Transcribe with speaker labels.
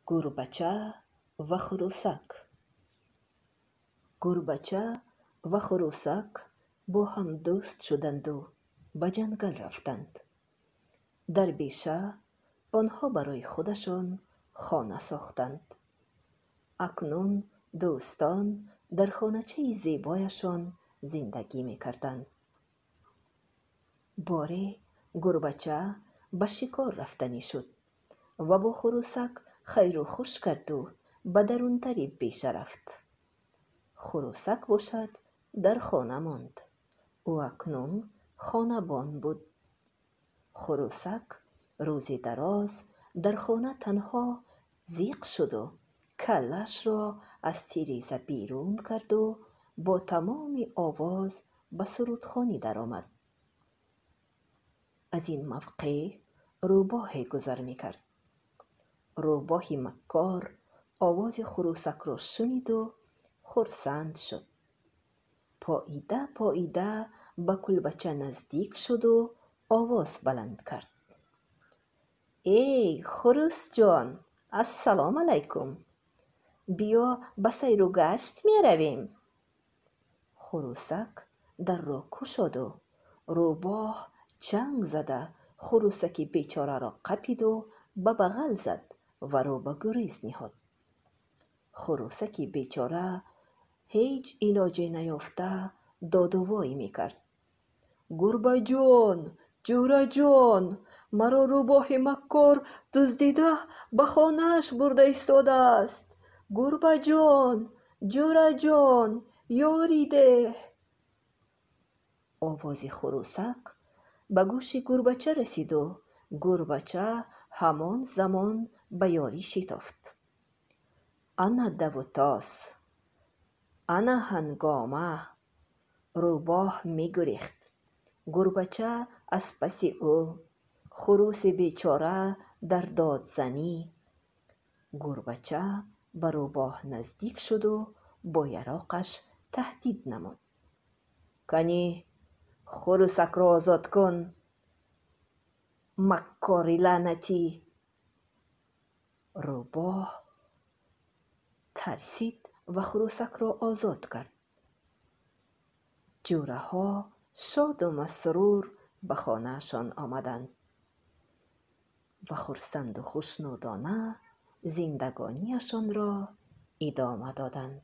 Speaker 1: Гурбача ва хурӯсак. Гурбача ва хурӯсак бо ҳам дӯст шуданду ба ҷангал рафтанд. Дар беша онҳо барои худашон хона сохтанд. Акнун дӯстон дар хоначаи зебояшон зиндагӣ мекарданд. Боре гурбача ба шикор рафтанӣ шуд ва бо хурӯсак хайру хуш карду ба дарунтари беша рафт. Хурӯсак бошад, дар хона монд. Ӯ акнун хонабон буд. Хурӯсак рӯзи дароз дар хона танҳо зиқ шуду каллаашро аз тиреза берун карду бо тамоми овоз ба сурудхонӣ даромад. Аз ин мавқеъ рӯбоҳе гузар мекард. Рӯбоҳи маккор овози хурӯсакро шуниду хурсанд шуд. Поида поида ба кулбача наздик шуду овоз баланд кард: «Эй, хурӯсҷон, ассалому алайкум! Биё, ба сайру гашт меравем». Хурӯсак дарро кушоду рӯбоҳ чанг зада хурӯсаки бечораро қапиду ба бағал зад ва рӯ ба гурез ниҳод. Хурӯсаки бечора ҳеҷ илоҷе наёфта додувой мекард: «Гурбаҷон, ҷӯраҷон, маро рӯбоҳи маккор дуздида ба хонааш бурда истодааст. Гурбаҷон, ҷӯраҷон, ёрӣ деҳ». Овози хурӯсак ба гӯши гурбача расиду гурбача ҳамон замон ба ёрӣ шитофт. Ана даву тос, ана ҳангома! Рӯбоҳ мегурехт, гурбача аз паси ӯ, хурӯси бечора дар додзанӣ. Гурбача ба рӯбоҳ наздик шуду бо яроқаш таҳдид намуд: «Канӣ, хурӯсакро озод кун, маккори лаънатӣ». Рӯбоҳ тарсид ва хурӯсакро озод кард. Ҷӯраҳо шоду масрур ба хонаашон омаданд ва хурсанду хушнудона зиндагониашонро идома доданд.